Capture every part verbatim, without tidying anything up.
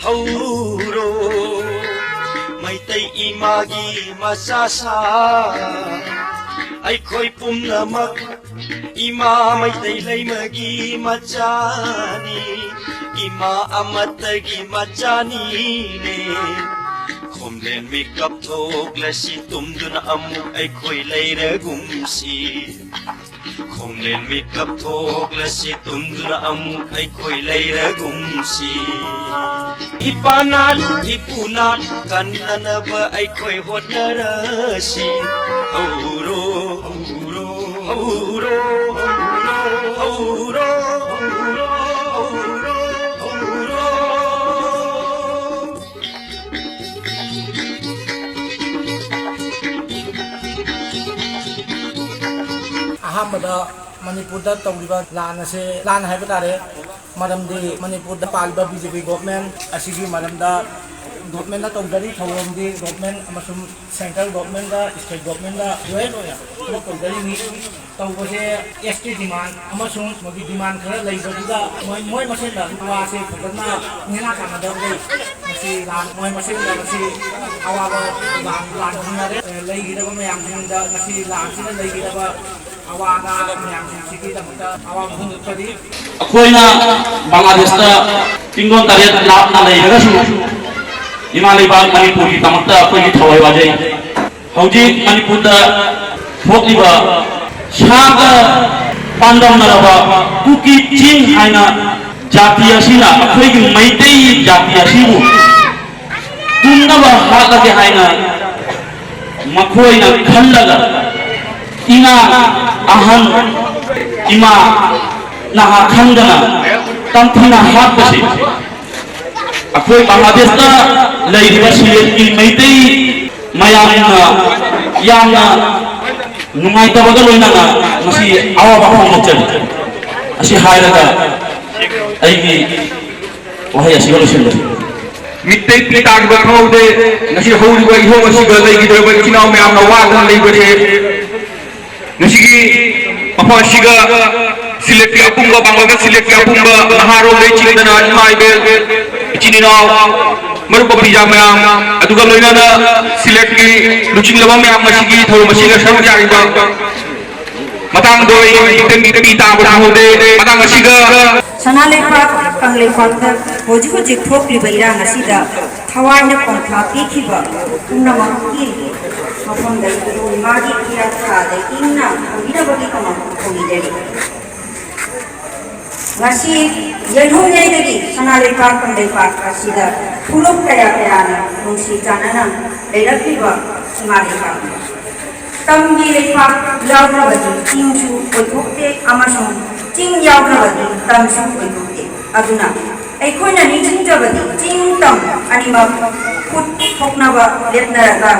ꯍꯧꯔꯣ, ꯃꯩꯇꯩ ꯏꯃꯥꯒꯤ ꯃꯆꯥꯁꯥ, ꯑꯩꯈꯣꯏ ꯄꯨꯝꯅꯃꯛ ꯏꯃꯥ ꯃꯩꯇꯩ ꯂꯩꯃꯒꯤ ꯃꯆꯥꯅꯤ, ꯏꯃꯥ ꯑꯃꯠꯇꯒꯤ ꯃꯆꯥꯅꯤꯅꯦ꯫ ꯈꯣꯝꯂꯦꯟ ꯃꯤꯀꯞ ꯊꯣꯛꯂꯁꯤ ꯇꯨꯝꯗꯨꯅ ꯑꯃꯨꯛ ꯑꯩꯈꯣꯏ ꯂꯩꯔꯒꯨꯝꯁꯤ꯫ ꯈꯣꯡꯂꯦꯟ ꯃꯤꯀꯞ ꯊꯣꯛꯂꯁꯤ ꯇꯨꯝꯗꯨꯅ ꯑꯃꯨꯛ ꯑꯩꯈꯣꯏ ꯂꯩꯔꯒꯨꯝꯁꯤ꯫ ꯏꯄꯥ ꯅꯥꯠ ꯏꯄꯨ ꯅꯥꯠ ꯀꯟꯅꯅꯕ ꯑꯩꯈꯣꯏ ꯍꯣꯠꯅꯔꯁꯤ꯫ ꯍꯧꯔꯣ, ꯍꯧꯔꯣ, ꯍꯧꯔꯣ, ꯍꯧꯔꯣ꯫ ꯑꯍꯥꯟꯕꯗ ꯃꯅꯤꯄꯨꯔꯗ ꯇꯧꯔꯤꯕ ꯂꯥꯟ ꯑꯁꯦ ꯂꯥꯟ ꯍꯥꯏꯕ ꯇꯥꯔꯦ꯫ ꯃꯔꯝꯗꯤ ꯃꯅꯤꯄꯨꯔꯗ ꯄꯥꯜꯂꯤꯕ B J P government ꯑꯁꯤꯒꯤ ꯃꯔꯝꯗ governmentꯅ ꯇꯧꯖꯔꯤ ꯊꯧꯔꯝꯗꯤ government ꯑꯃꯁꯨꯡ central governmentꯒ state governmentꯒ ꯂꯣꯏꯅ ꯂꯣꯏꯅ ꯊꯕꯛ ꯇꯧꯖꯔꯤꯅꯤ꯫ ꯇꯧꯕꯁꯦ S T demand ꯑꯃꯁꯨꯡ ꯃꯣꯏꯒꯤ demand ꯈꯔ ꯂꯩꯕꯗꯨꯗ ꯃꯣꯏ, ꯃꯣꯏ ꯃꯁꯦꯟꯗ ꯋꯥꯁꯦ ꯐꯖꯅ ꯅꯦꯅꯥ ꯇꯥꯅꯗꯕꯗꯒꯤ ꯃꯁꯤ ꯂꯥꯟ, ꯃꯣꯏ ꯃꯁꯦꯟꯗ ꯃꯁꯤ ꯑꯋꯥꯕ ꯂꯥꯟ, ꯂꯥꯟ ꯊꯦꯡꯅꯔꯦ꯫ ꯂꯩꯈꯤꯗꯕ ꯃꯌꯥꯝꯁꯤꯡꯗ ꯉꯁꯤ ꯂꯥꯟꯁꯤꯅ ꯂꯩꯈꯤꯗꯕ ꯑꯋꯥ ꯑꯅꯥ ꯃꯌꯥꯝꯁꯤꯡꯁꯤꯒꯤꯗꯃꯛꯇ ꯑꯋꯥꯕ ꯐꯣꯡꯗꯣꯛꯆꯔꯤ꯫ ꯑꯩꯈꯣꯏꯅ ꯕꯪꯒ꯭ꯂꯥꯗꯦꯁꯇ ꯆꯤꯡꯗꯣꯟ ꯇꯔꯦꯠ ꯂꯥꯞꯅ ꯂꯩꯔꯒꯁꯨ ꯏꯃꯥ ꯂꯩꯕꯥꯛ ꯃꯅꯤꯄꯨꯔꯒꯤꯗꯃꯛꯇ ꯑꯩꯈꯣꯏꯒꯤ ꯊꯋꯥꯏ ꯋꯥꯖꯩ꯫ ꯍꯧꯖꯤꯛ ꯃꯅꯤꯄꯨꯔꯗ ꯊꯣꯛꯂꯤꯕ ꯁꯥꯒ ꯄꯥꯟꯗꯝꯅꯔꯕ ꯀꯨꯀꯤ ꯆꯤꯡ ꯍꯥꯏꯅ ꯖꯥꯇꯤ ꯑꯁꯤꯅ ꯑꯩꯈꯣꯏꯒꯤ ꯃꯩꯇꯩ ꯖꯥꯇꯤ ꯑꯁꯤꯕꯨ ꯇꯨꯝꯅꯕ ꯍꯥꯠꯂꯒꯦ ꯍꯥꯏꯅ ꯃꯈꯣꯏꯅ ꯈꯜꯂꯒ ꯏꯃꯥ ꯑꯍꯟ, ꯏꯃꯥ ꯅꯍꯥ ꯈꯪꯗꯅ ꯇꯝꯊꯤꯅ ꯍꯥꯠꯄꯁꯤ ꯑꯩꯈꯣꯏ ꯕꯪꯒ꯭ꯂꯥꯗꯦꯁꯇ ꯂꯩꯔꯤꯕ ꯁꯤꯂꯦꯠꯀꯤ ꯃꯩꯇꯩ ꯃꯌꯥꯝꯅ ꯌꯥꯝꯅ ꯅꯨꯡꯉꯥꯏꯇꯕꯒ ꯂꯣꯏꯅꯅ ꯉꯁꯤ ꯑꯋꯥꯕ ꯐꯣꯡꯗꯣꯛꯆꯔꯤ꯫ ꯑꯁꯤ ꯍꯥꯏꯔꯒ ꯑꯩꯒꯤ ꯋꯥꯍꯩ ꯑꯁꯤꯒ ꯂꯣꯏꯁꯤꯟꯖꯔꯤ꯫ ꯃꯤꯠꯇꯩ ꯄꯤ ꯇꯥꯈꯤꯕ ꯈꯪꯍꯧꯗꯦ꯫ ꯉꯁꯤ ꯍꯧꯔꯤꯕ ꯏꯍꯧ ꯑꯁꯤꯗ ꯂꯩꯈꯤꯗ꯭ꯔꯕ ꯏꯆꯤꯟ ꯏꯅꯥꯎ ꯃꯌꯥꯝꯅ ꯋꯥꯗꯅ ꯂꯩꯕꯁꯦ ꯉꯁꯤꯒꯤ ꯃꯐꯝ ꯑꯁꯤꯒ ꯁꯤꯂꯦꯠꯀꯤ ꯑꯄꯨꯟꯕ, ꯄꯥꯡꯒꯜꯒ ꯁꯤꯂꯦꯠꯀꯤ ꯑꯄꯨꯟꯕ ꯅꯍꯥꯔꯣꯜꯗꯩ ꯆꯤꯡꯗꯅ ꯏꯃꯥ ꯏꯕꯦꯜ, ꯏꯆꯤꯟ ꯏꯅꯥꯎ, ꯃꯔꯨꯞ ꯃꯄꯤꯖꯥ ꯃꯌꯥꯝ, ꯑꯗꯨꯒ ꯂꯣꯏꯅꯅ ꯁꯤꯂꯦꯠꯀꯤ ꯂꯨꯆꯤꯡꯂꯕ ꯃꯌꯥꯝ, ꯉꯁꯤꯒꯤ ꯊꯧꯔꯝ ꯑꯁꯤꯗ ꯁꯔꯨꯛ ꯌꯥꯔꯤꯕ ꯃꯇꯥꯡꯗ ꯑꯩ ꯈꯤꯇꯪꯗꯤ ꯇꯥꯕ ꯈꯪꯍꯧꯗꯦ꯫ ꯃꯇꯥꯡ ꯑꯁꯤꯒ ꯁꯅꯥ ꯂꯩꯕꯥꯛ ꯀꯪꯂꯩꯄꯥꯛꯇ ꯍꯧꯖꯤꯛ ꯍꯧꯖꯤꯛ ꯊꯣꯛꯂꯤꯕ ꯏꯔꯥꯡ ꯑꯁꯤꯗ ꯊꯋꯥꯏꯅ ꯄꯣꯟꯊꯥ ꯄꯤꯈꯤꯕ ꯄꯨꯝꯅꯃꯛꯀꯤ ꯃꯐꯝꯗ ꯏꯃꯥꯒꯤ ꯏꯌꯥ ꯊꯥꯗ ꯏꯪꯅ ꯐꯝꯕꯤꯅꯕꯒꯤꯗꯃꯛ ꯊꯧꯅꯤꯖꯔꯤ꯫ ꯉꯁꯤ ꯌꯦꯜꯍꯧꯉꯩꯗꯒꯤ ꯁꯅꯥ ꯂꯩꯕꯥꯛ ꯀꯪꯂꯩꯄꯥꯛ ꯑꯁꯤꯗ ꯐꯨꯔꯨꯞ ꯀꯌꯥ ꯀꯌꯥꯅ ꯅꯨꯡꯁꯤ ꯆꯥꯟꯅꯅ ꯂꯩꯔꯛꯂꯤꯕ ꯏꯃꯥ ꯂꯩꯕꯥꯛꯅꯤ꯫ ꯇꯝꯒꯤ ꯂꯩꯄꯥꯛ ꯌꯥꯎꯗ꯭ꯔꯕꯗꯤ ꯆꯤꯡꯁꯨ ꯑꯣꯏꯊꯣꯛꯇꯦ ꯑꯃꯁꯨꯡ ꯆꯤꯡ ꯌꯥꯎꯗ꯭ꯔꯕꯗꯤ ꯇꯝꯁꯨ ꯑꯣꯏꯊꯣꯛꯇꯦ꯫ ꯑꯗꯨꯅ ꯑꯩꯈꯣꯏꯅ ꯅꯤꯡꯁꯤꯡꯖꯕꯗꯤ ꯆꯤꯡ ꯇꯝ ꯑꯅꯤꯃꯛ ꯈꯨꯠ ꯊꯣꯛꯅꯕ ꯂꯦꯞꯅꯔꯒ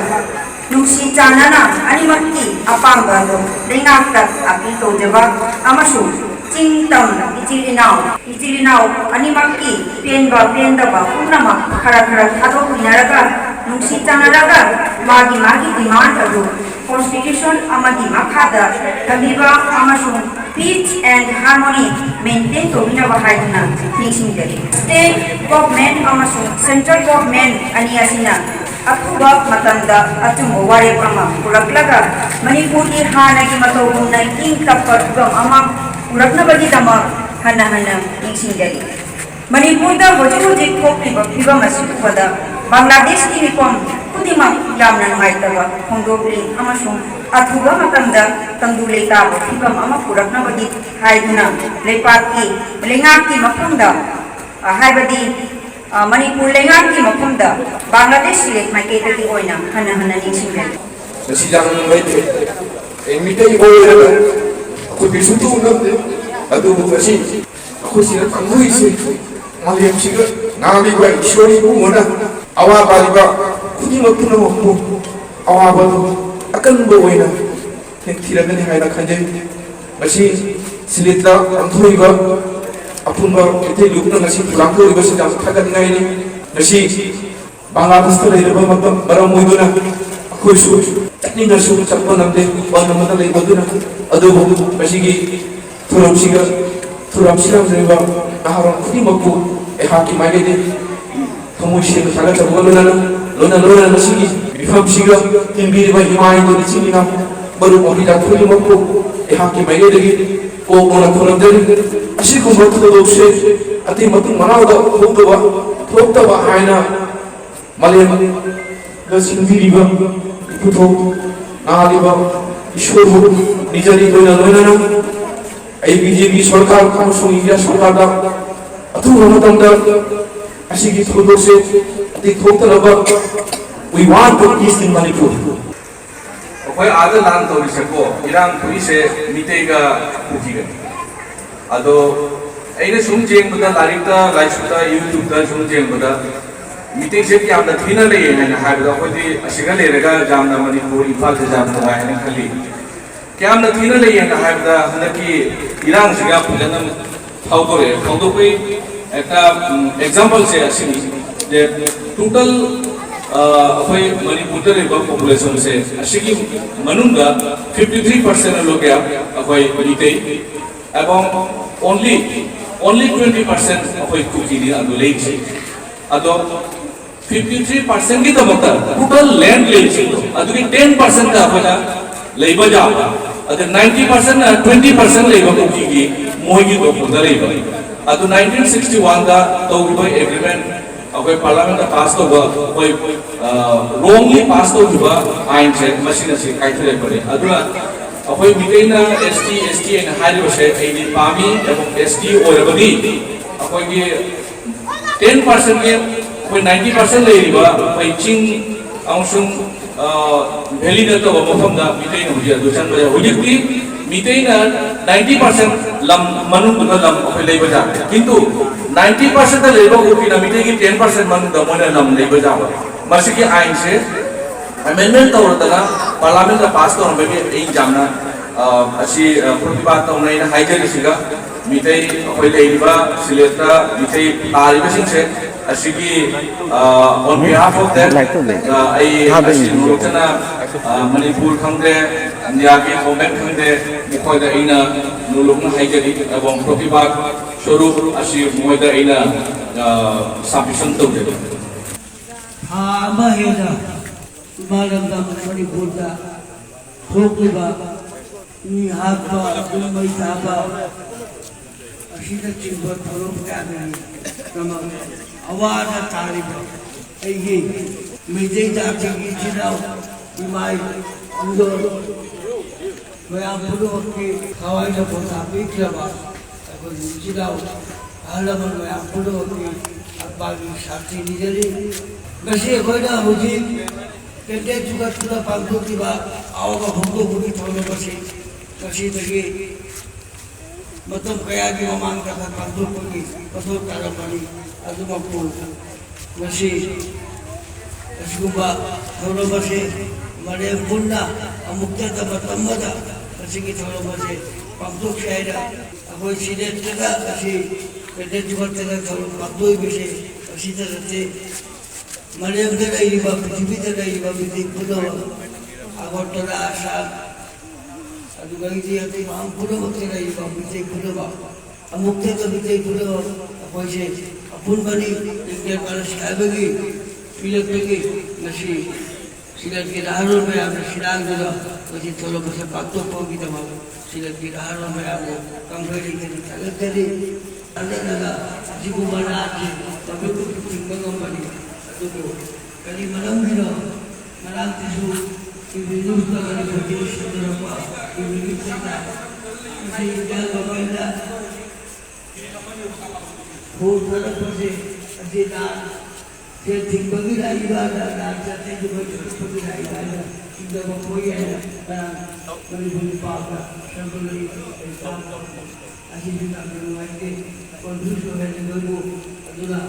ꯅꯨꯡꯁꯤ ꯆꯥꯟꯅꯅ ꯑꯅꯤꯃꯛꯀꯤ ꯑꯄꯥꯝꯕ ꯑꯗꯨ ꯂꯩꯉꯥꯛꯇ ꯑꯥꯄꯤꯜ ꯇꯧꯖꯕ ꯑꯃꯁꯨꯡ ꯆꯤꯡ ꯇꯝ ꯏꯆꯤꯜ ꯏꯅꯥꯎ, ꯏꯆꯤꯜ ꯏꯅꯥꯎ ꯑꯅꯤꯃꯛꯀꯤ ꯄꯦꯟꯕ ꯄꯦꯟꯗꯕ ꯄꯨꯝꯅꯃꯛ ꯈꯔ ꯈꯔ ꯊꯥꯗꯣꯛꯃꯤꯟꯅꯔꯒ ꯅꯨꯡꯁꯤ ꯆꯥꯟꯅꯔꯒ ꯃꯥꯒꯤ ꯃꯥꯒꯤ demand ꯑꯗꯨ constitution ꯑꯃꯒꯤ ꯃꯈꯥꯗ ꯊꯝꯕꯤꯕ ꯑꯃꯁꯨꯡ peace and harmony maintain ꯇꯧꯕꯤꯅꯕ ꯍꯥꯏꯗꯨꯅ ꯅꯤꯡꯁꯤꯡꯖꯔꯤ꯫ State government ꯑꯃꯁꯨꯡ central government ꯑꯅꯤ ꯑꯁꯤꯅ ꯑꯊꯨꯕ ꯃꯇꯝꯗ ꯑꯆꯨꯝꯕ ꯋꯥꯔꯦꯞ ꯑꯃ ꯄꯨꯔꯛꯂꯒ ꯃꯅꯤꯄꯨꯔꯒꯤ ꯍꯥꯟꯅꯒꯤ ꯃꯇꯧꯒꯨꯝꯅ ꯏꯪ ꯇꯞꯄ ꯐꯤꯕꯝ ꯑꯃ ꯄꯨꯔꯛꯅꯕꯒꯤꯗꯃꯛ ꯍꯟꯅ ꯍꯟꯅ ꯅꯤꯡꯁꯤꯡꯖꯔꯤ꯫ ꯃꯅꯤꯄꯨꯔꯗ ꯍꯧꯖꯤꯛ ꯍꯧꯖꯤꯛ ꯊꯣꯛꯂꯤꯕ ꯐꯤꯕꯝ ꯑꯁꯤ ꯎꯕꯗ ꯕꯪꯒ꯭ꯂꯥꯗꯦꯁꯀꯤ ꯃꯤꯐꯝ ꯈꯨꯗꯤꯡꯃꯛ ꯌꯥꯝꯅ ꯅꯨꯡꯉꯥꯏꯇꯕ ꯐꯣꯡꯗꯣꯛꯂꯤ ꯑꯃꯁꯨꯡ ꯑꯊꯨꯕ ꯃꯇꯝꯗ ꯇꯪꯗꯨ ꯂꯩꯇꯥꯕ ꯐꯤꯕꯝ ꯑꯃ ꯄꯨꯔꯛꯅꯕꯒꯤ ꯍꯥꯏꯗꯨꯅ ꯂꯩꯄꯥꯛꯀꯤ, ꯂꯩꯉꯥꯛꯀꯤ ꯃꯐꯝꯗ, ꯑ, ꯍꯥꯏꯕꯗꯤ, ꯑ, ꯃꯅꯤꯄꯨꯔ ꯂꯩꯉꯥꯛꯀꯤ ꯃꯐꯝꯗ ꯕꯪꯒ꯭ꯂꯥꯗꯦꯁ ꯁꯤꯂꯦꯠ ꯃꯥꯏꯀꯩꯗꯒꯤ ꯑꯣꯏꯅ ꯍꯟꯅ ꯍꯟꯅ ꯅꯤꯡꯁꯤꯡꯖꯔꯤ꯫ ꯃꯁꯤ ꯌꯥꯝꯅ ꯅꯨꯡꯉꯥꯏꯇꯦ꯫ ꯑꯩ ꯃꯤꯇꯩ ꯑꯣꯏꯔꯒ ꯑꯩꯈꯣꯏ ꯀꯩꯁꯨ ꯇꯧꯕ ꯉꯝꯗꯦ꯫ ꯑꯗꯨꯕꯨ ꯉꯁꯤ ꯑꯩꯈꯣꯏ ꯁꯤꯗ ꯐꯪꯗꯣꯏꯁꯦ ꯃꯥꯂꯦꯝꯁꯤꯒ ꯉꯥꯡꯂꯤꯕ ꯏꯁꯣꯔ ꯏꯕꯨꯡꯉꯣꯅ ꯑꯋꯥꯕ ꯂꯩꯕ ꯈꯨꯗꯤꯡꯃꯛ ꯄꯨꯝꯅꯃꯛꯄꯨ ꯑꯋꯥꯕꯗꯨ ꯑꯀꯟꯕ ꯑꯣꯏꯅ ꯊꯤꯔꯛꯀꯅꯤ ꯍꯥꯏꯅ ꯈꯟꯖꯩ꯫ ꯉꯁꯤ ꯁꯤꯂꯦꯠꯇ ꯄꯥꯡꯊꯣꯛꯏꯕ ꯑꯄꯨꯟꯕ ꯃꯩꯇꯩ ꯂꯨꯞꯅ ꯉꯁꯤ ꯄ꯭ꯔꯣꯒ꯭ꯔꯥꯝ ꯇꯧꯔꯤꯕꯁꯤ ꯌꯥꯝ ꯊꯥꯒꯠꯅꯤꯡꯉꯥꯏꯅꯤ꯫ ꯉꯁꯤ ꯕꯪꯒ꯭ꯂꯥꯗꯦꯁꯇ ꯂꯩꯔꯕ ꯃꯇꯝ ꯃꯔꯝ ꯑꯣꯏꯗꯨꯅ ꯑꯩꯈꯣꯏꯁꯨ ꯆꯠꯅꯤꯡꯉꯁꯨ ꯆꯠꯄ ꯉꯝꯗꯦ, ꯕꯟ ꯑꯃꯗ ꯂꯩꯕ ꯑꯗꯨꯅ꯫ ꯑꯗꯨꯕꯨ ꯃꯁꯤꯒꯤ ꯊꯧꯔꯝꯁꯤꯒ, ꯊꯧꯔꯝꯁꯤꯗ ꯂꯩꯔꯤꯕ ꯅꯍꯥꯔꯣꯜ ꯈꯨꯗꯤꯡꯃꯛꯄꯨ ꯑꯩꯍꯥꯛꯀꯤ ꯃꯥꯏꯀꯩꯗꯒꯤ ꯊꯃꯣꯏ ꯁꯦꯡꯅ ꯊꯥꯒꯠꯆꯕꯒ ꯂꯣꯏꯅꯅ, ꯂꯣꯏꯅ ꯂꯣꯏꯅꯅ ꯉꯁꯤꯒꯤ ꯃꯤꯐꯝꯁꯤꯒ ꯇꯤꯟꯕꯤꯔꯤꯕ ꯏꯃꯥ ꯏꯕꯦꯜ ꯏꯆꯤꯟ ꯏꯅꯥꯎ ꯃꯔꯨꯞ ꯑꯣꯏꯔꯤꯕ ꯈꯨꯗꯤꯡꯃꯛꯄꯨ ꯑꯩꯍꯥꯛꯀꯤ ꯃꯥꯏꯀꯩꯗꯒꯤ ꯀꯣꯛꯅ ꯈꯨꯔꯨꯝꯖꯔꯤ꯫ ꯑꯁꯤꯒꯨꯝꯕ ꯊꯧꯗꯣꯛꯁꯦ ꯑꯇꯩ ꯃꯇꯨꯡ ꯃꯅꯥꯎꯗ ꯊꯣꯛꯇꯕ, ꯊꯣꯛꯇꯕ ꯍꯥꯏꯅ ꯃꯥꯂꯦꯝꯗ ꯁꯤꯟꯕꯤꯔꯤꯕ ꯏꯄꯨꯊꯧ ꯅꯥꯍꯜꯂꯤꯕ ꯏꯁꯣꯔꯕꯨ ꯅꯤꯖꯔꯤ꯫ ꯂꯣꯏꯅ ꯂꯣꯏꯅꯅ ꯑꯩ ꯕꯤ ꯖꯦ ꯄꯤ ꯁꯔꯀꯥꯔ ꯑꯃꯁꯨꯡ ꯏꯟꯗꯤꯌꯥ ꯁꯔꯀꯥꯔꯗ ꯑꯊꯨꯕ ꯃꯇꯝꯗ ꯑꯁꯤꯒꯤ ꯊꯧꯗꯣꯛꯁꯦ ꯑꯇꯩ ꯊꯣꯛꯇꯅꯕ, we want to peace in Manipur꯫ ꯑꯩꯈꯣꯏ ꯑꯥꯗ ꯂꯥꯟ ꯇꯧꯔꯤꯁꯦꯀꯣ, ꯏꯔꯥꯡ ꯊꯣꯛꯏꯁꯦ ꯃꯤꯇꯩꯒ ꯀꯨꯀꯤꯒꯅꯤ꯫ ꯑꯗꯣ ꯑꯩꯅ ꯁꯨꯝ ꯌꯦꯡꯕꯗ, ꯂꯥꯏꯔꯤꯛꯇ, ꯂꯥꯏꯁꯨꯗ, ꯌꯨꯇ꯭ꯌꯨꯕꯇ ꯁꯨꯝ ꯌꯦꯡꯕꯗ, ꯃꯤꯇꯩꯁꯦ ꯌꯥꯝꯅ ꯊꯤꯅ ꯂꯩꯌꯦ ꯍꯥꯏꯅ ꯍꯥꯏꯕꯗ, ꯑꯩꯈꯣꯏꯗꯤ ꯑꯁꯤꯒ ꯂꯩꯔꯒ ꯌꯥꯝꯅ ꯃꯅꯤꯄꯨꯔ, ꯏꯝꯐꯥꯜꯁꯦ ꯌꯥꯝ ꯅꯨꯡꯉꯥꯏ ꯍꯥꯏꯅ ꯈꯜꯂꯤ꯫ ꯀꯌꯥꯝꯅ ꯊꯤꯅ ꯂꯩꯌꯦꯅ ꯍꯥꯏꯕꯗ, ꯍꯟꯗꯛꯀꯤ ꯏꯔꯥꯡꯁꯤꯒ ꯐꯖꯅ ꯐꯥꯎꯗꯣꯔꯛꯑꯦ꯫ ꯐꯥꯎꯗꯣꯛꯄꯒꯤ ꯍꯦꯛꯇ, ꯎꯝ, ꯑꯦꯛꯖꯥꯝꯄꯜꯁꯦ ꯑꯁꯤꯅꯤ꯫ ꯇꯣꯇꯦꯜ, ꯑ, ꯑꯩꯈꯣꯏ ꯃꯅꯤꯄꯨꯔꯗ ꯂꯩꯕ ꯄꯣꯄꯨꯂꯦꯁꯟꯁꯦ, ꯑꯁꯤꯒꯤ ꯃꯅꯨꯡꯗ ꯐꯤꯐꯇꯤ ꯊ꯭ꯔꯤ ꯄꯥꯔꯁꯦꯟ ꯂꯣꯀꯦꯜ ꯑꯩꯈꯣꯏ ꯃꯤꯇꯩ, ꯑꯦꯕꯣꯡ ꯑꯣꯟꯂꯤ, ꯑꯣꯟꯂꯤ ꯇ꯭ꯋꯦꯟꯇꯤ ꯄꯥꯔꯁꯦꯟ ꯑꯩꯈꯣꯏ ꯀꯨꯀꯤꯅꯤ ꯑꯗꯨ ꯂꯩꯔꯤꯁꯦ꯫ ꯑꯗꯣ ꯐꯤꯐꯇꯤ ꯊ꯭ꯔꯤ ꯄꯥꯔꯁꯦꯟꯒꯤꯗꯃꯛꯇ ꯇꯣꯇꯦꯜ ꯂꯦꯟ ꯂꯩꯔꯤꯁꯦ, ꯑꯗꯨꯒꯤ ꯇꯦꯟ ꯄꯥꯔꯁꯦꯟꯗ ꯑꯩꯈꯣꯏꯅ ꯂꯩꯕ ꯌꯥꯕ, ꯑꯗ ꯅꯥꯏꯟꯇꯤ ꯄꯥꯔꯁꯦꯟꯅ ꯇ꯭ꯋꯦꯟꯇꯤ ꯄꯥꯔꯁꯦꯟ ꯂꯩꯕ ꯀꯨꯀꯤꯒꯤ ꯃꯣꯏꯒꯤ ꯗꯣꯛꯇꯔꯗ ꯂꯩꯕ꯫ ꯑꯗꯨ ꯅꯥꯏꯟꯇꯤꯟ ꯁꯤꯛꯁꯇꯤ ꯋꯥꯟꯗ ꯇꯧꯈꯤꯕ ꯑꯦꯒ꯭ꯔꯤꯃꯦꯟ, ꯑꯩꯈꯣꯏ ꯄꯥꯔꯂꯥꯃꯦꯟꯗ ꯄꯥꯁ ꯇꯧꯕ, ꯑꯩꯈꯣꯏ, ꯑ, ꯔꯣꯡꯂꯤ ꯄꯥꯁ ꯇꯧꯈꯤꯕ ꯑꯥꯏꯟꯁꯦ ꯃꯁꯤꯅ ꯁꯤ ꯀꯥꯏꯊꯔꯛꯄꯅꯤ꯫ ꯑꯗꯨꯅ ꯑꯩꯈꯣꯏ ꯃꯤꯇꯩꯅ ꯑꯦꯁ ꯇꯤ, ꯑꯦꯁ ꯇꯤ ꯍꯥꯏꯅ ꯍꯥꯏꯔꯤꯕꯁꯦ ꯑꯩꯗꯤ ꯄꯥꯝꯃꯤ꯫ ꯑꯦꯁ ꯇꯤ ꯑꯣꯏꯔꯕꯗꯤ ꯑꯩꯈꯣꯏꯒꯤ ꯇꯦꯟ ꯄꯥꯔꯁꯦꯟꯒꯤ ꯑꯩꯈꯣꯏ ꯅꯥꯏꯟꯇꯤ ꯄꯥꯔꯁꯦꯟ ꯂꯩꯔꯤꯕ ꯑꯩꯈꯣꯏ ꯆꯤꯡ ꯑꯃꯁꯨꯡ, ꯑ, ꯚꯦꯂꯤ ꯅꯠꯇꯕ ꯃꯐꯝꯗ ꯃꯤꯇꯩꯅ ꯍꯧꯖꯤꯛ ꯑꯗꯨ ꯆꯪꯕ ꯌꯥꯏ꯫ ꯍꯧꯖꯤꯛꯇꯤ ꯃꯤꯇꯩꯅ ꯅꯥꯏꯟꯇꯤ ꯄꯥꯔꯁꯦꯟ ꯂꯝ ꯃꯅꯨꯡꯗꯨꯗ ꯂꯝ ꯑꯩꯈꯣꯏ ꯂꯩꯕ ꯌꯥꯗꯦ꯫ ꯀꯤꯟꯇꯨ ꯅꯥꯏꯟꯇꯤ ꯄꯥꯔꯁꯦꯟꯗ ꯂꯩꯕ ꯀꯨꯀꯤꯅ ꯃꯤꯇꯩꯒꯤ ꯇꯦꯟ ꯄꯥꯔꯁꯦꯟ ꯃꯅꯨꯡꯗ ꯃꯣꯏꯅ ꯂꯝ ꯂꯩꯕ ꯌꯥꯕ꯫ ꯃꯁꯤꯒꯤ ꯑꯥꯏꯟꯁꯦ ꯑꯦꯃꯦꯟꯃꯦꯟ ꯇꯧꯔꯗꯅ ꯄꯥꯔꯂꯥꯃꯦꯟꯗ ꯄꯥꯁ ꯇꯧꯔꯝꯕꯒꯤ ꯑꯩ ꯌꯥꯝꯅ, ꯑ, ꯑꯁꯤ, ꯑ, ꯄ꯭ꯔꯣꯇꯤꯕꯥꯗ ꯇꯧꯅꯩꯅ ꯍꯥꯏꯖꯔꯤꯁꯤꯒ, ꯃꯤꯇꯩ ꯑꯩꯈꯣꯏ ꯂꯩꯔꯤꯕ ꯁꯤꯂꯦꯠꯇ ꯃꯤꯇꯩ ꯇꯥꯔꯤꯕꯁꯤꯡꯁꯦ ꯑꯁꯤꯒꯤ, ꯑ, on behalf of that, ꯑ, ꯑꯩ ꯑꯁꯤ ꯅꯣꯂꯣꯛꯆꯅ, ꯑ, ꯃꯅꯤꯄꯨꯔ ꯈꯪꯗꯦ, ꯏꯟꯗꯤꯌꯥꯒꯤ ꯒꯣꯔꯃꯦꯟ ꯈꯪꯗꯦ, ꯃꯈꯣꯏꯗ ꯑꯩꯅ ꯅꯣꯂꯣꯛꯅ ꯍꯥꯏꯖꯔꯤ꯫ ꯑꯦꯕꯣꯡ ꯄ꯭ꯔꯣꯇꯤꯕꯥꯗ ꯁꯣꯔꯨꯛ ꯑꯁꯤ ꯃꯈꯣꯏꯗ ꯑꯩꯅ, ꯑ, ꯁꯕꯃꯤꯁꯟ ꯇꯧꯖꯔꯤ꯫ ꯊꯥ ꯑꯃ ꯍꯦꯟꯅ ꯏꯃꯥ ꯂꯝꯗꯝ ꯃꯅꯤꯄꯨꯔꯗ ꯊꯣꯛꯂꯤꯕ ꯃꯤ ꯍꯥꯠꯄ, ꯌꯨꯝ ꯃꯩ ꯊꯥꯕ ꯑꯁꯤꯅꯆꯤꯡꯕ ꯊꯧꯔꯝ ꯀꯌꯥꯗꯒꯤꯗꯃꯛ ꯑꯋꯥꯅ ꯇꯥꯔꯤꯕ ꯑꯩꯒꯤ ꯃꯩꯇꯩ ꯖꯥꯇꯤꯒꯤ ꯏꯆꯤꯜ ꯏꯅꯥꯎ ꯏꯃꯥ ꯏꯄꯨꯗꯣ ꯃꯌꯥꯝ ꯄꯨꯝꯅꯃꯛꯀꯤ ꯊꯋꯥꯏꯅ ꯄꯣꯊꯥ ꯄꯤꯈ꯭ꯔꯕ ꯑꯩꯈꯣꯏꯒꯤ ꯏꯆꯤꯜ ꯏꯅꯥꯎ ꯑꯍꯜ ꯂꯃꯟ ꯃꯌꯥꯝ ꯄꯨꯝꯅꯃꯛꯀꯤ ꯑꯠꯃꯥꯒꯤ ꯁꯥꯟꯇꯤ ꯅꯤꯖꯔꯤ꯫ ꯉꯁꯤ ꯑꯩꯈꯣꯏꯅ ꯍꯧꯖꯤꯛ ꯀꯦꯟꯗ꯭ꯔ ꯆꯨꯈꯠꯇꯨꯅ ꯄꯥꯡꯊꯣꯛꯂꯤꯕ ꯑꯋꯥꯕ ꯐꯣꯡꯗꯣꯛꯄꯒꯤ ꯊꯧꯔꯝ ꯑꯁꯤ ꯉꯁꯤꯗꯒꯤ ꯃꯇꯝ ꯀꯌꯥꯒꯤ ꯃꯃꯥꯡꯗ ꯄꯥꯡꯊꯣꯛꯄꯒꯤ ꯃꯊꯧ ꯇꯥꯔꯝꯕꯅꯤ꯫ ꯑꯗꯨꯃꯛꯄꯨ ꯉꯁꯤ ꯑꯁꯤꯒꯨꯝꯕ ꯊꯧꯔꯝ ꯑꯁꯤ ꯃꯥꯂꯦꯝ ꯄꯨꯝꯅ ꯑꯃꯨꯛꯇꯗ ꯃꯇꯝ ꯑꯃꯗ ꯃꯁꯤꯒꯤ ꯊꯧꯔꯝ ꯑꯁꯤ ꯄꯥꯡꯊꯣꯛꯁꯤ ꯍꯥꯏꯅ ꯑꯩꯈꯣꯏ ꯁꯤꯂꯦꯠꯇꯒ ꯉꯁꯤ ꯀꯦꯟꯗ꯭ꯔ ꯆꯨꯈꯠꯇꯅ ꯊꯧꯔꯝ ꯄꯥꯡꯊꯣꯛꯏꯕꯁꯤ ꯑꯁꯤꯗ ꯅꯠꯇꯦ꯫ ꯃꯥꯂꯦꯝꯗ ꯂꯩꯔꯤꯕ, ꯄ꯭ꯔꯤꯊꯤꯕꯤꯗ ꯂꯩꯔꯤꯕ ꯃꯤꯇꯩ ꯄꯨꯝꯅꯃꯛ, ꯑꯒꯔꯇꯂꯥ, ꯑꯁꯥꯝ, ꯑꯗꯨꯒ ꯏꯟꯗꯤꯌꯥꯒꯤ ꯃꯐꯝ ꯄꯨꯝꯅꯃꯛꯇ ꯂꯩꯔꯤꯕ ꯃꯤꯇꯩ ꯄꯨꯝꯅꯃꯛ ꯑꯃꯨꯛꯇꯗ ꯃꯤꯇꯩ ꯄꯨꯝꯅꯃꯛ ꯑꯩꯈꯣꯏꯁꯦ ꯑꯄꯨꯟꯕꯅꯤ, ꯏꯟꯗꯤꯌꯥ ꯄꯥꯂꯁꯤ ꯍꯥꯏꯕꯒꯤ ꯄꯤꯔꯛꯄꯒꯤ ꯉꯁꯤ ꯁꯤꯂꯦꯠꯀꯤ ꯅꯍꯥꯔꯣꯜ ꯃꯌꯥꯝꯅ ꯁꯤꯂꯥꯡꯗꯨꯅ ꯉꯁꯤ ꯊꯧꯔꯝ ꯑꯁꯤ ꯄꯥꯡꯊꯣꯛꯄꯒꯤꯗꯃꯛ ꯁꯤꯂꯦꯠꯀꯤ ꯅꯍꯥꯔꯣꯜ ꯃꯌꯥꯝꯕꯨ ꯀꯪꯕꯩ ꯂꯩꯇꯅ ꯊꯥꯒꯠꯆꯔꯤ꯫ ꯊꯥꯒꯠꯂꯒ ꯑꯁꯤꯒꯨꯝꯕ ꯂꯥꯟꯁꯤ ꯃꯃꯤꯠ ꯀꯨꯞꯇ ꯊꯤꯡꯕ ꯉꯝꯕꯅꯤ꯫ ꯑꯗꯨꯕꯨ ꯀꯔꯤ ꯃꯔꯝꯒꯤꯅꯣ ꯉꯔꯥꯡꯁꯤꯁꯨ ꯇꯤ ꯚꯤ ꯅ꯭ꯌꯨꯁꯇ ꯃꯅꯤꯄꯨꯔꯒꯤ ꯁꯟꯗꯣꯔꯛꯄ ꯇꯤ ꯚꯤ ꯅ꯭ꯌꯨꯁꯇ ꯃꯁꯤ ꯏꯟꯗꯤꯌꯥ ꯒꯣꯔꯃꯦꯟꯅ ꯐꯣꯟ ꯊꯥꯔꯛꯄꯁꯦ ꯑꯁꯤ ꯂꯥꯟ ꯁꯦꯜ ꯊꯤꯡꯕꯒꯤ ꯂꯥꯛꯏꯕ, ꯂꯥꯟ ꯆꯠꯊꯩꯗꯨ ꯃꯩ ꯊꯥꯔꯛꯄꯒꯤ ꯂꯥꯛꯏꯕ ꯍꯥꯏꯅ ꯆꯤꯡꯅꯕ ꯄꯣꯛꯏ ꯍꯥꯏꯅ ꯉꯔꯥꯡ ꯃꯅꯤꯄꯨꯔꯒꯤ ꯄꯥꯎꯗ ꯁꯟꯗꯣꯔꯛꯏ꯫ ꯑꯩ ꯇꯥꯕ ꯑꯁꯤꯁꯨ ꯌꯥꯝꯅ ꯅꯨꯡꯉꯥꯏꯇꯦ꯫ ꯀꯣꯟꯐ꯭ꯌꯨꯁ ꯑꯣꯏꯍꯜꯂꯤ ꯃꯣꯏꯕꯨ꯫ ꯑꯗꯨꯅ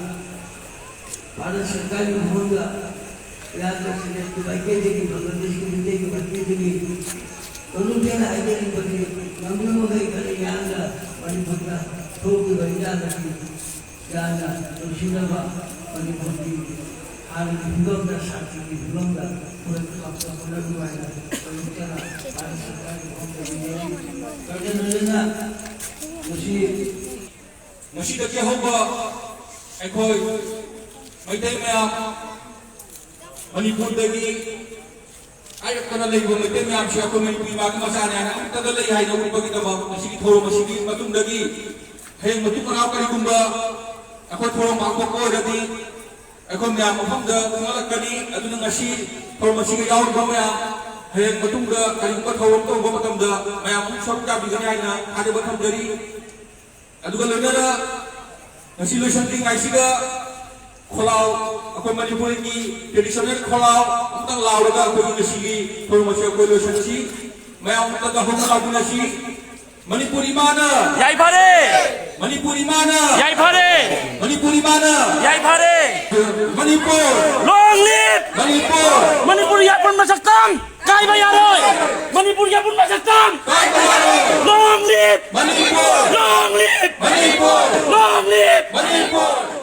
ꯚꯥꯔꯠ ꯁꯔꯀꯥꯔꯒꯤ ꯃꯐꯝꯗ ꯏꯔꯥꯡ ꯑꯁꯤꯗ ꯃꯥꯏꯀꯩꯗꯒꯤ, ꯕꯪꯒ꯭ꯂꯥꯗꯦꯁꯀꯤ ꯃꯤꯇꯩꯒꯤ ꯃꯥꯏꯀꯩꯗꯒꯤ ꯇꯣꯂꯨꯇꯦꯅ ꯍꯥꯏꯖꯔꯤꯕꯁꯤ ꯉꯝꯅꯕ ꯃꯈꯩ ꯈꯔ ꯌꯥꯡꯅ ꯃꯅꯤꯄꯨꯔꯗ ꯊꯣꯛꯂꯤꯕ ꯏꯔꯥꯡ ꯑꯁꯤ ꯌꯥꯝꯅ ꯅꯨꯡꯁꯤꯅꯕ ꯃꯅꯤꯄꯨꯔꯒꯤ ꯍꯥꯟꯅꯒꯤ ꯐꯤꯕꯝꯗ, ꯁꯥꯟꯇꯤꯒꯤ ꯐꯤꯕꯝꯗ ꯄꯨꯔꯛꯅꯕ ꯍꯣꯠꯅꯕꯤꯌꯨ ꯍꯥꯏꯅ ꯇꯣꯂꯨꯇꯦꯅ ꯚꯥꯔꯠ ꯁꯔꯀꯥꯔꯒꯤ ꯃꯐꯝꯗ ꯅꯤꯖꯔꯤ꯫ ꯂꯣꯏꯅ ꯂꯣꯏꯅꯅ ꯉꯁꯤ ꯉꯁꯤꯗꯒꯤ ꯍꯧꯕ ꯑꯩꯈꯣꯏ ꯃꯩꯇꯩ ꯃꯌꯥꯝ ꯃꯅꯤꯄꯨꯔꯗꯒꯤ ꯍꯥꯏꯔꯛꯇꯅ ꯂꯩꯕ ꯃꯩꯇꯩ ꯃꯌꯥꯝꯁꯦ ꯑꯩꯈꯣꯏ ꯃꯅꯤꯄꯨꯔ ꯏꯃꯥꯒꯤ ꯃꯆꯥꯅꯤ ꯍꯥꯏꯅ ꯑꯃꯨꯛꯇꯗ ꯂꯩ ꯍꯥꯏꯅ ꯎꯠꯄꯒꯤꯗꯃꯛ ꯉꯁꯤꯒꯤ ꯊꯧꯔꯝ ꯑꯁꯤꯒꯤ ꯃꯇꯨꯡꯗꯒꯤ ꯍꯌꯦꯡ ꯃꯇꯨꯡ ꯃꯅꯥꯎ ꯀꯔꯤꯒꯨꯝꯕ ꯑꯩꯈꯣꯏ ꯊꯧꯔꯝ ꯄꯥꯡꯊꯣꯛꯄ ꯑꯣꯏꯔꯗꯤ ꯑꯩꯈꯣꯏ ꯃꯌꯥꯝ ꯃꯐꯝꯗ ꯈꯪꯍꯜꯂꯛꯀꯅꯤ꯫ ꯑꯗꯨꯅ ꯉꯁꯤ ꯊꯧꯔꯝ ꯑꯁꯤꯒ ꯌꯥꯎꯔꯤꯕ ꯃꯌꯥꯝ ꯍꯌꯦꯡ ꯃꯇꯨꯡꯗ ꯀꯔꯤꯒꯨꯝꯕ ꯊꯧꯔꯝ ꯇꯧꯕ ꯃꯇꯝꯗ ꯃꯌꯥꯝ ꯑꯃꯨꯛ ꯁꯔꯨꯛ ꯌꯥꯕꯤꯒꯅꯤ ꯍꯥꯏꯅ ꯊꯥꯖꯕ ꯊꯝꯖꯔꯤ꯫ ꯑꯗꯨꯒ ꯂꯣꯏꯅꯅ ꯉꯁꯤ ꯂꯣꯏꯁꯤꯟꯗ꯭ꯔꯤꯉꯩꯁꯤꯗ ꯈꯣꯂꯥꯎ, ꯑꯩꯈꯣꯏ ꯃꯅꯤꯄꯨꯔꯒꯤ traditional ꯈꯣꯂꯥꯎ ꯑꯃꯨꯛꯇꯪ ꯂꯥꯎꯔꯒ ꯑꯩꯈꯣꯏꯒꯤ ꯉꯁꯤꯒꯤ ꯊꯧꯔꯝ ꯑꯁꯤ ꯑꯩꯈꯣꯏ ꯂꯣꯏꯁꯤꯟꯁꯤ꯫ ꯃꯌꯥꯝ ꯑꯃꯨꯛꯇꯪꯒ ꯍꯧꯅ ꯂꯥꯎꯃꯤꯟꯅꯁꯤ꯫ ꯃꯅꯤꯄꯨꯔ ꯏꯃꯥꯅ! ꯌꯥꯏꯐꯔꯦ! ꯃꯅꯤꯄꯨꯔ ꯏꯃꯥꯅ! ꯌꯥꯏꯐꯔꯦ! ꯃꯅꯤꯄꯨꯔ ꯏꯃꯥꯅ! ꯌꯥꯏꯐꯔꯦ! ꯃꯅꯤꯄꯨꯔ! Long live! ꯃꯅꯤꯄꯨꯔ! ꯃꯅꯤꯄꯨꯔꯒꯤ ꯑꯄꯨꯟꯕ ꯁꯛꯇꯝ ꯀꯥꯏꯕ ꯌꯥꯔꯣꯏ! ꯃꯅꯤꯄꯨꯔꯒꯤ ꯑꯄꯨꯟꯕ ꯁꯛꯇꯝ! ꯀꯥꯏꯕ ꯌꯥꯔꯣꯏ! Long live! Manipur! Long live! Manipur! Long live! Manipur!